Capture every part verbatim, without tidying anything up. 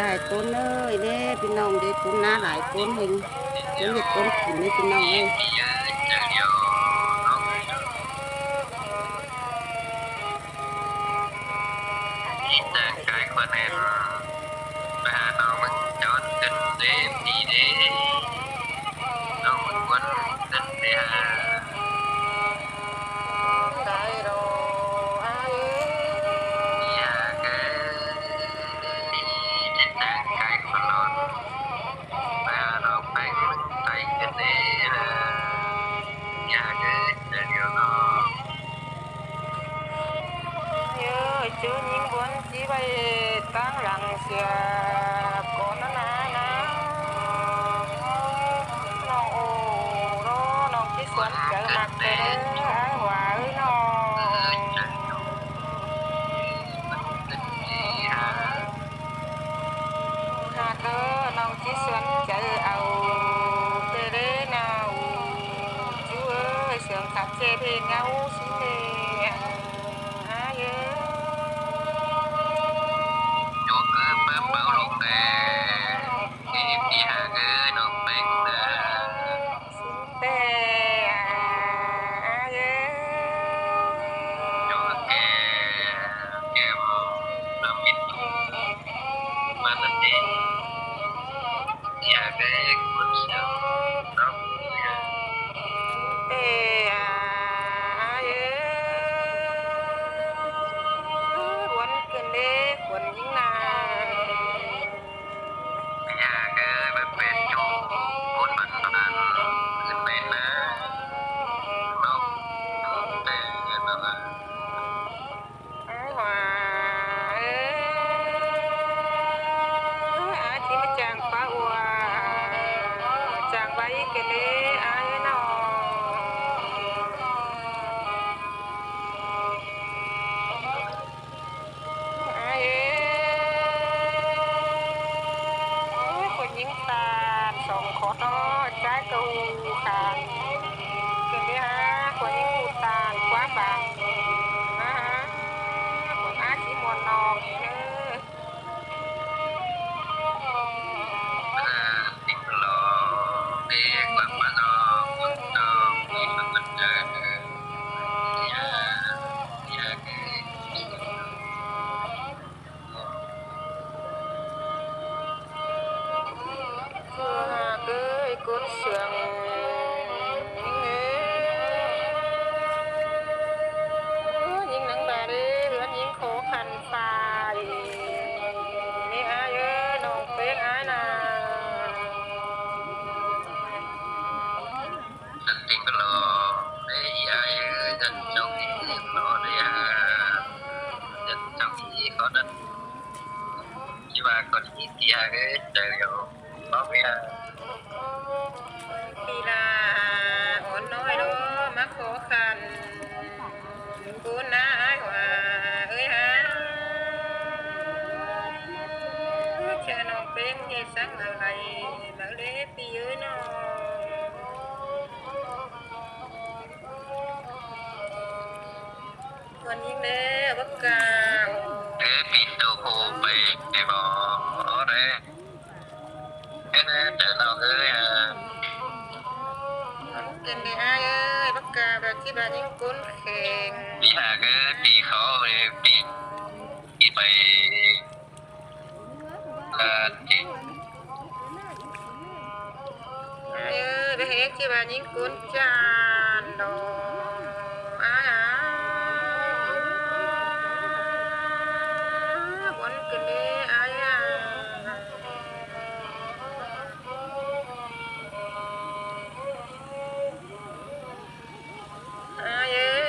lai ꞌcốn ới, ꞌnị ꞌpi ꞌnọng, đi ꞌcốn ꞌná lai ꞌcốn ꞌhêng, ꞌcốn ꞌdệt ꞌcốn kin ꞌnị ꞌpi ꞌnọng ới. Đi ꞌchang cai khuôn ên, ꞌpá ꞌnọng ꞌmứng chón ꞌcứn đé ꞌpi đé, ꞌnọng ꞌmứng khuôn ꞌcứn đé hả. Đảy ꞌlạ ới, ꞌpi hả ới, đi ꞌchang cai khuôn ꞌlón, ꞌpá ꞌnọng ꞌpéng ꞌmứng tai ꞌcứn đé hả. ꞌPi hả ới, đảy ꞌlạ ới. Yơ, ꞌchớ ꞌnhính ꞌguốn ꞌchí ꞌvạy ꞌtáng lăng sia ꞌcốn ꞌnặn ꞌnạ. ꞌNọng ổ ꞌlạ, ꞌnọng ꞌchí suôn chaư ꞌmặc ꞌtẹ ꞌlạ, ái hua ới ꞌnọng. Hả ꞌcọ, ꞌnọng ꞌchí suôn chaư au ꞌtẹ ꞌlạ ꞌnạ. Ú, Chúa ơi, sương khắp ꞌchẹ ꞌpéng ꞌngáu ꞌsịn ꞌlẹ. Ái ới. Chúa ꞌcứ báu báu ꞌlống ꞌlẹ. Ê, ꞌpi hả ới, ꞌnọng ꞌpéng ꞌlạ. ꞌSịn ꞌtẹ, ái ới. Chúa ké, ké ꞌmá ꞌmịt ꞌmá ꞌnặn đi. ꞌPi hả ới, khuôn ꞌsướng ꞌnọng. ꞌSịn ꞌtẹ, ái ới. Khuôn ꞌcứn đé, khuôn ꞌnhính ꞌnạ. ꞌPi hả ới, báu pên ꞌchu ꞌcốn bản bản ꞌcứn pên ꞌnạ. ꞌNọng ꞌtẹ ꞌnọng ꞌnạ. Ái hua ới, ái ꞌchí ꞌmá ꞌchang ꞌpá ua, ꞌchang ꞌvạy ꞌcọ ꞌlẹ, ái ới ꞌnọng. Ái ới, khuôn ꞌnhính ꞌtan song khót ꞌnớ, ꞌchái ꞌcọ ꞌhụ ꞌtan. Khen đi hả, khuôn ꞌnhính ꞌhụ ꞌtan ꞌquám bang. Hả, khuôn ái ꞌchí muôn ꞌnọng ới. Chúa ơi, ꞌcốn sương ꞌnhính ới, ꞌnhính ꞌnăng ꞌva đé, ꞌhướn ꞌnhính khó khăn phai. ꞌNị ái ới, ꞌnọng ꞌpéng ái ꞌnạ. Sân tính ꞌcọ lo, ê, ái ới, dân chóng đi lo đé hả. Dân chóng đi khó đất. Chứ mà còn ít thì hả, cái trời rồi. Báu ꞌmí hả? ꞌPi ꞌla, ón ꞌnọi ꞌnớ, ꞌmá khó khăn. ꞌCốn ꞌná ái hua ới hả. Chả ꞌnọng ꞌpéng ꞌnị săng ꞌmá lai, ꞌmá đé ꞌpi ới ꞌnọ. Khuôn ꞌnhính đé bác ca. Ê, ꞌpi tô khô pay, pay bó, ꞌnị. Ê, ꞌnị, chả ꞌnọng ới hả. Khen đi ái ới, bác ca, bác ꞌchí bác ꞌnhính ꞌcốn kheng. ꞌPi hả ới, ꞌpi khó ới, ꞌpi, ꞌpi pay. Ơ, ꞌchí, ơ, bác ꞌchí bác ꞌnhính ꞌcốn chan đó. Ái hả. Khuôn ꞌcứn đé, ái hả. Ái ới,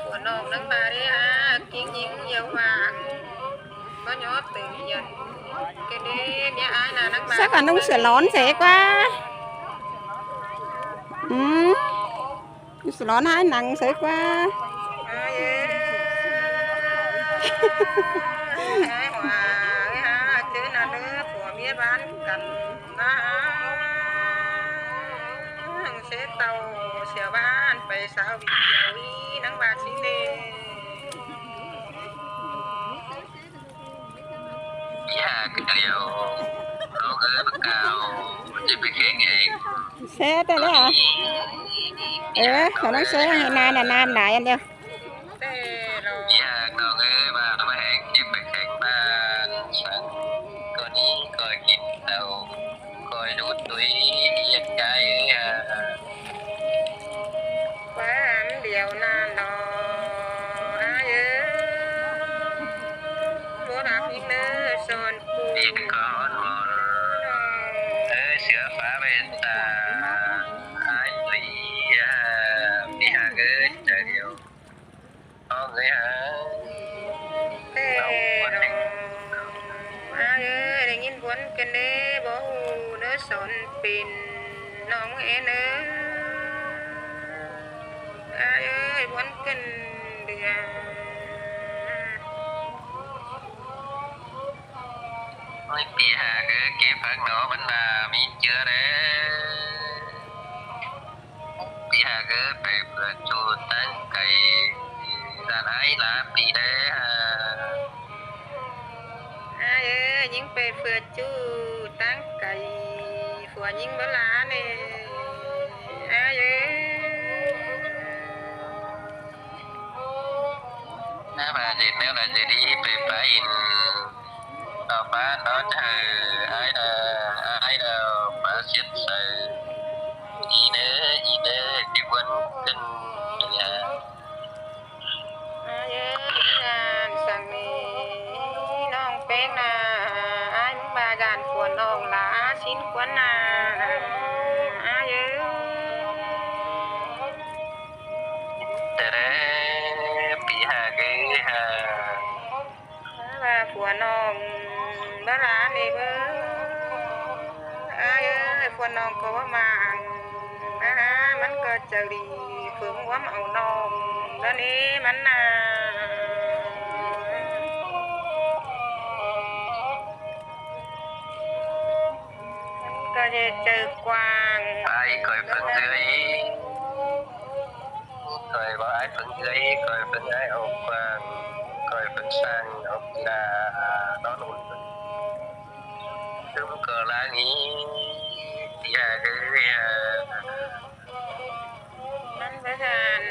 khuôn ꞌnọng ꞌnăng ꞌva đé hả, king ꞌnhính dẻo vang. Báu ꞌnhó tứm dên. Khen đi, ꞌmía ái ꞌnạ ꞌnăng ꞌva. Sắc cả nông sửa lón dễ quá. Ừ. Sửa lón hai nắng dễ quá. Ái ới, ái hua ới hả, ꞌchớ ꞌnặn ꞌnớ, phua ꞌmía bán căn. Ná hả, ꞌsớ tau sia ꞌván pay sao video ꞌnị ꞌnăng ꞌva ꞌsịn ꞌlẹ. Điêu, nó cứ cao, chỉ phải khé nghe. Xe té lé à? Ơ, khỏi nói xe hay na, na, na, na, ăn điêu. Dạ, nó cứ ba, nó hẹn, chỉ phải khé ba, sáng, con đi coi kịp tàu, coi đủ tuổi, yên cái, à. Khóa ăn điêu na nó, ai ơi, bố đạp đi nơ, son Đi con mòn. Ơ, sửa phá bên ta. Ai ơi, à, đi hàng ơi, trời yêu. Con người hả? Té đỏ. Ai ơi, đảy ꞌnghín bón căn đé, báu ꞌhụ ꞌnớ son pên ꞌnọng ên ơ. Ai ơi, bón căn đé. Ôi, pí hả, cứ kịp phác nó bắn đà, mi chứa đấy. Pí hả, cứ phải vừa chu tăng cái đàn ái lá pí đấy hả? Ai ơi, ꞌnhính pay phưa ꞌchu táng cay, phua ꞌnhính báu ꞌlạ ꞌnị. Ai ơi. ꞌNá ba ꞌdệt ꞌnéo đaư ꞌdệt đi pay pá in. Tỏ pá ꞌnọ ꞌchớ ai đaư, ai đaư pá siết saư. Đi ꞌnớ, đi ꞌnớ, đi ꞌvắn cân. Ai ơi, ꞌnhính ꞌnặn săng ꞌnị, ꞌnọng Peng ꞌnạ, ai ꞌmứng ba dản phua ꞌnọng ꞌlạ sín quán ꞌnạ, ai ơi. Té đé, pí hả ꞌcứ hả. Ba phua ꞌnọng báu ꞌlạ ꞌnị báu. Ai ơi, phua ꞌnọng ꞌcọ báu ꞌmá ăn. Á, mắn ꞌcọ chaư đi, phướng ꞌquám au ꞌnọng. Đa ꞌnị mắn ꞌnạ. Mắn ꞌcọ dễ chaư quảng. Ai khỏi phướng dưới. Khỏi báu ai phướng dưới, khỏi phướng ai au quảng. Khỏi phướng sang au đà, đón ổn. Tứm ꞌcọ ꞌlạ ꞌnị, ꞌti hả ꞌcứ hả. Mắn báu dản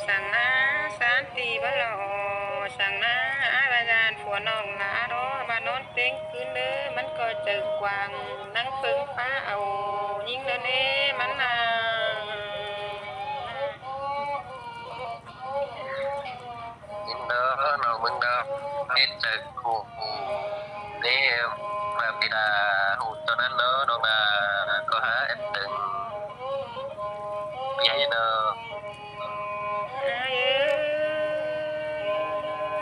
săng ꞌnạ, sán ti báu lo săng ꞌnạ, ai báu dản phua ꞌnọng ꞌlạ đó, ba ꞌnón ꞌtếng ꞌcứn đé, mắn ꞌcọ chaư quảng, ꞌnăng phướng pá au, ꞌnhính đé ꞌnị, mắn ꞌnạ. ꞌNhính đó, ꞌnọng ꞌmứng đó, mết chaư khủ. ꞌNị, ꞌva pí đa ꞌhụ ꞌto ꞌnặn đó, ꞌnọng đa ꞌcọ hả ép tưng. Pí hả ꞌnị đó. Ai ơi,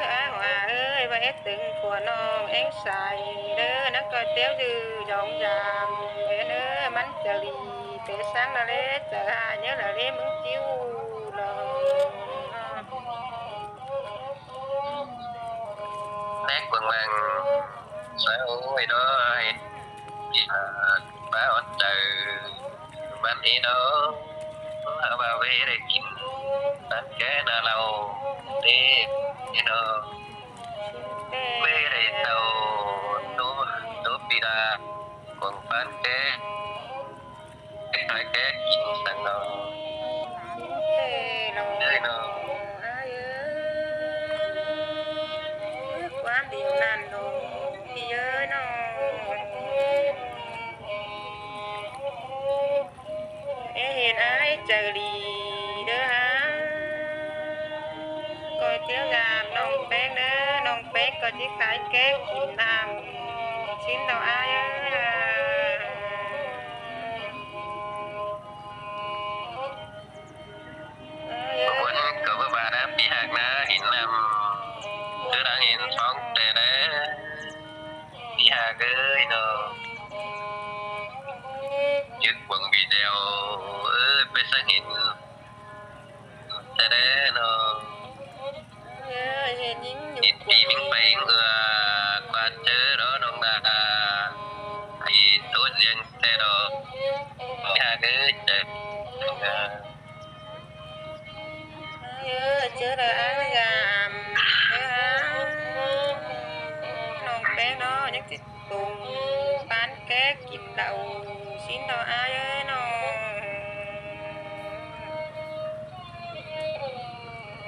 ai ꞌhọa ơi, ꞌva ép tưng phua ꞌnọng ꞌéng sai đé, ꞌnặn ꞌcọ ꞌtiếu dư dỏng dam, ꞌnị ꞌnớ, mắn chaư đi, té sáng đa ꞌlế, chaư hả ꞌnhớ đa ꞌlế ꞌmứng ꞌchíu lo. Nét quảng mạng xã hội đó hay, à, bá ón trời, bắn ý đó, hả, ba ꞌvế đảy kin, bắn ké na lau, đế, ý đó, ꞌvế đảy tàu, tố, tố pí đa, quảng bắn ké. Tói ké kin săng ꞌnọ. Ê, ꞌnọng ơi ꞌnọ. Ai ơi. Ước quán điêu ꞌnặn ꞌnọ. Pí ơi ꞌnọ. Ê, hên ai chaư đi đé hả. ꞌCọ ꞌtiếu dản ꞌnọng Peng đé, ꞌnọng Peng ꞌcọ ꞌchí khai ké kin ꞌnặn. Sín ꞌnọ ai ơi. Bơ ꞌmuôn ꞌcọ bơ ba ꞌnạ, pí hák ꞌnạ, hên ꞌnặn. Cứ đang hên phóng tê đé. Pí hák ơi ꞌnọ. Dứt quảng video, ơ, pay săng hên. Tê đé ꞌnọ. Ơ, hên ꞌnhính nhục hên pí ꞌmính pay ꞌnhính ưa, ꞌquá ꞌchớ đó ꞌnọng đa. Pí tố riêng tê đó. Pí hák ơi chaư. Ơ, ꞌchớ đa áng dam. Ơ, ꞌnọng Peng ꞌnọ, ꞌnhính Tết pông pán ké kin đaư ꞌsịn ꞌnớ ải ới ꞌnớ.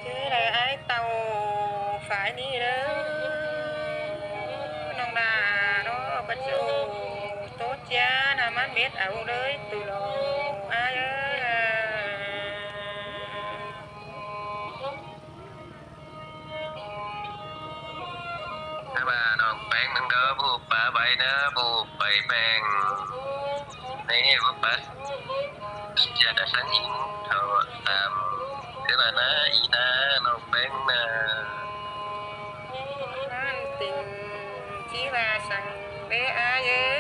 Chứ đaư ải tảu phải ꞌnị ꞌlới ꞌnọng đa ꞌnớ, báu ꞌchọ ꞌtố ꞌchá ꞌnớ, ꞌmắn mết au ꞌlới ꞌtứ ꞌlới ải ới. ꞌTẹ ꞌva ꞌnọng ꞌpéng ꞌnưng ꞌcọ ꞌpú pá pay ꞌnớ, ꞌpú pay ꞌpéng. ꞌNé ꞌpú pá. ꞌChớ đa săng ꞌnhính thảu tam. ꞌTẹ ꞌva ꞌná ꞌí ꞌná ꞌnọng ꞌpéng ꞌnớ. ꞌMắn tỉnh ꞌchí ꞌva săng ꞌlới ải ới.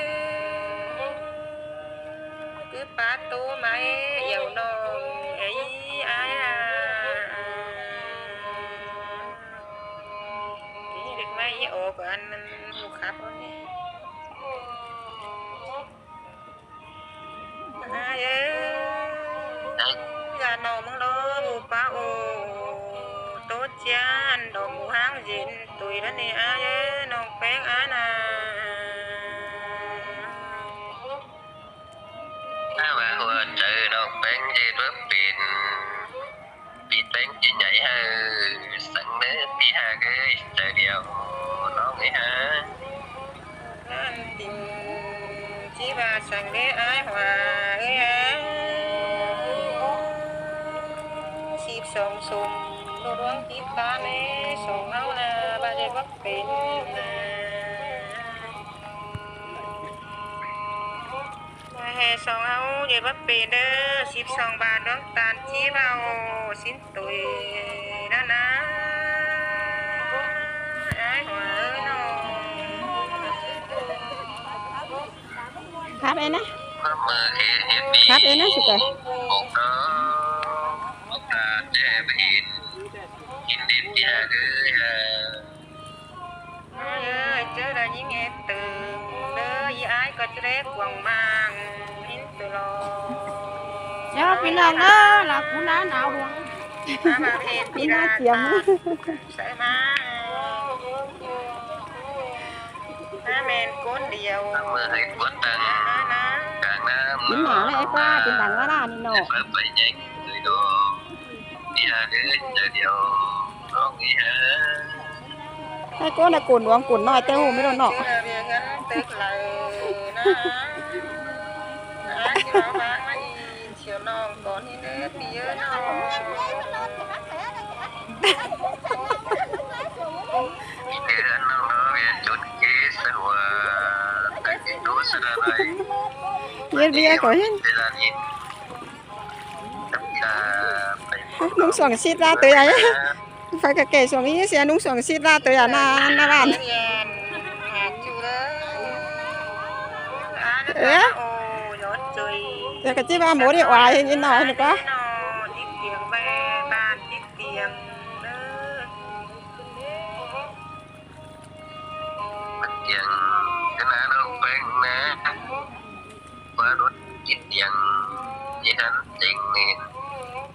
Cứ pá ꞌtố ꞌmá ꞌlẹo ꞌnọng ải ới à. Cái đứt ꞌmá ꞌí ổ của ăn ꞌmắn ꞌmú khắp ꞌnớ. Ải ới. Ải. ꞌGa ꞌnọng ꞌmắn ꞌnớ ꞌmú pá ổ. ꞌTố ꞌchá ăn đỏ ꞌmú ꞌháng dên tui ꞌlới ꞌnị ải ới, ꞌnọng ꞌpéng ải ꞌnớ. ꞌTẹ ꞌva hua chaư ꞌnọng ꞌpéng ꞌdệt báu pên. ꞌPi ꞌpéng ꞌchí nháy hảư săng ꞌnớ ꞌpi ꞌhặc ới, chaư điêu ꞌnọng ới hả. ꞌMắn tỉnh ꞌchí ꞌva săng ꞌlới ải hua ới hả. Síp song sum ꞌlụk ꞌluống ꞌchí ꞌtáng ới song ꞌháu ꞌnớ, ꞌva ꞌdệt báu pên ꞌnớ. ꞌVa ꞌhế song ꞌháu ꞌdệt báu pên ꞌnớ, síp song ꞌva ꞌluống ꞌtan ꞌchí ꞌvạu ꞌsịn tui ꞌnớ ꞌnớ. Ải hua ới ꞌnớ. Khắp ới ꞌnớ. Khắp ới ꞌnớ sụt ới. Ải ới, ꞌchớ đaư ꞌnhính ét tứ ꞌlới ải ꞌcọ ꞌchớ đé cuông ꞌmáng ꞌhính tứ lo. Chảu ꞌpi ꞌnọng ꞌnớ, ꞌlạ cú ꞌná nảo luông. ꞌMá ꞌva ꞌhên ꞌpi ꞌná ꞌlạ chiêm. Sới ꞌmá. ꞌMá ꞌmen ꞌcốn điêu. ꞌMá ꞌmen ꞌcốn đăng. ꞌMá ꞌnớ. ꞌCáng ꞌnớ. ꞌPi ꞌnọng ꞌlới ꞌquá, ꞌpi ꞌnọng ꞌlới ꞌnị ꞌnớ. Đi hả, đi, đi đi. Ải ꞌcốn ꞌnớ cốn luông cốn ꞌnọi ꞌtẹ ꞌhụ ꞌmí ꞌnớ ꞌnớ. Yên bia có yên. ꞌNung suông sít ꞌva tứ ải. Phải ꞌcọ kể suông ꞌí sia ꞌnung suông sít ꞌva tứ ải ꞌnớ, ꞌnớ ꞌván. Ơ. Tứ ải ꞌcọ ꞌchí ꞌva mốt đi oai ꞌnị ꞌnớ ꞌnớ ꞌquá. Kiêng, ꞌcọ ꞌná ꞌnọng ꞌpéng ꞌnớ. ꞌQuá đốt chít điêng, ꞌchí hăn chêng ꞌnịn.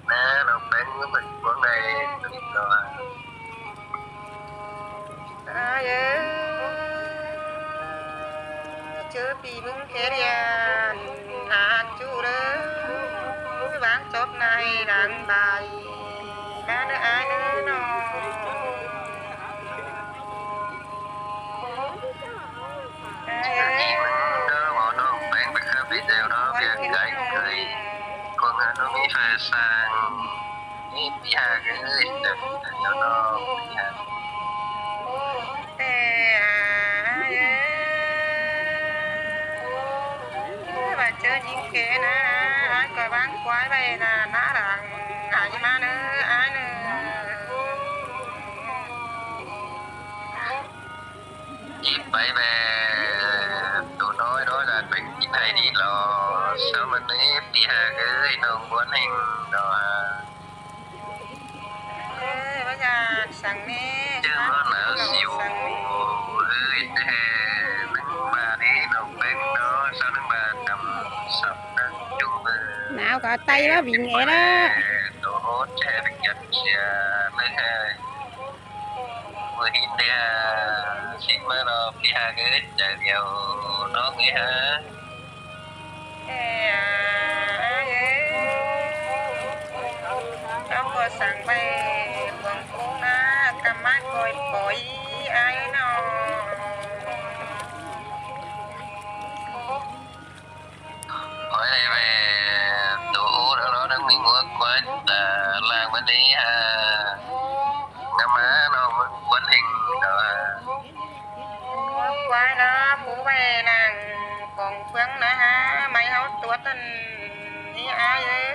ꞌNá ꞌnọng ꞌpéng ꞌmá ꞌmự cuông đảy, ꞌtứ lo. Ải ới, ꞌchớ ꞌpi ꞌmứng khé điên, ꞌhặc ꞌchụ đaư, ꞌváng chóp ꞌnị đang bài, ꞌmá ꞌnớ ải ꞌnớ ꞌnớ. Ải ới, ꞌnớ ꞌmá ꞌnọng ꞌpéng ꞌpéng khắp đi đeo ꞌnớ, ꞌviạk ꞌcái ꞌcới. Cuông hăn ꞌmí phải sang. Ê, à, ải ới. Ơ, ꞌva ꞌchớ ꞌnhính khé ꞌnớ, ải ꞌcọ ꞌváng ꞌquái ꞌvạy ꞌnớ, ꞌná đang, ải ꞌmá ꞌnớ, ải ꞌnớ. Chít pay ꞌvạy, tô ꞌnọi ꞌnọi đa ꞌpéng chít hay đi lo, sao ꞌmắn ꞌnị ꞌpi ꞌhặc ới, ꞌnọng ꞌmuôn ꞌhêng lo. Ê, ꞌva ꞌnhá săng ꞌnị, ꞌchớ ꞌmá ꞌnáo ꞌnọng xiu, săng ꞌnị. Ơi, ê, ꞌnưng ꞌva ꞌnị, ꞌnọng ꞌpéng ꞌnớ, sao ꞌnưng ꞌva chăm sắp ꞌnưng chung ꞌmự. ꞌNáo ꞌcọ tay ꞌva bính ê đó. Tô ốt, ê, bính gắt sia, ꞌnưng ê. ꞌmự ꞌhịn đi ha. ꞌSịn ꞌmá lo ꞌpi ha ꞌcứ, chả điêu ꞌnọng đi ha. Ê, ơi, ꞌcọ săng ꞌvạy cuông cuông ꞌna, ꞌcắm ꞌmá ꞌcoi pói ai ꞌnọ. Ói ꞌvạy, tô ú ꞌnọng ꞌnọ ꞌnhắng ꞌmí ꞌngúa ꞌquá, ta ꞌláng ꞌmắn đi ha. ꞌNgắm ꞌmá ꞌnọng ꞌquá ꞌhêng ꞌnọ ha. ꞌNgúa ꞌquá ꞌnọ, phủ ꞌvạy nẳng cuông cuông ꞌnọ ha, ꞌmạy ꞌháu tuốt ꞌnặn ꞌnị ai ới.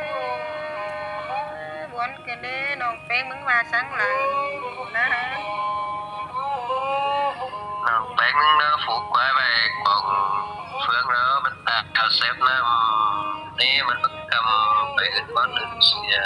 Buôn ꞌcọ đé, ꞌnọng ꞌpéng ꞌmứng ꞌva săng lăng ꞌnọ ha. ꞌNọng ꞌpéng ꞌnọng phủ ꞌquá ꞌvạy cuông cuông ꞌnọ, ꞌmắn ta ao sép ꞌnặm ꞌnị, ꞌmắn ꞌmặc ꞌcắm pay ứt bón ứt sia.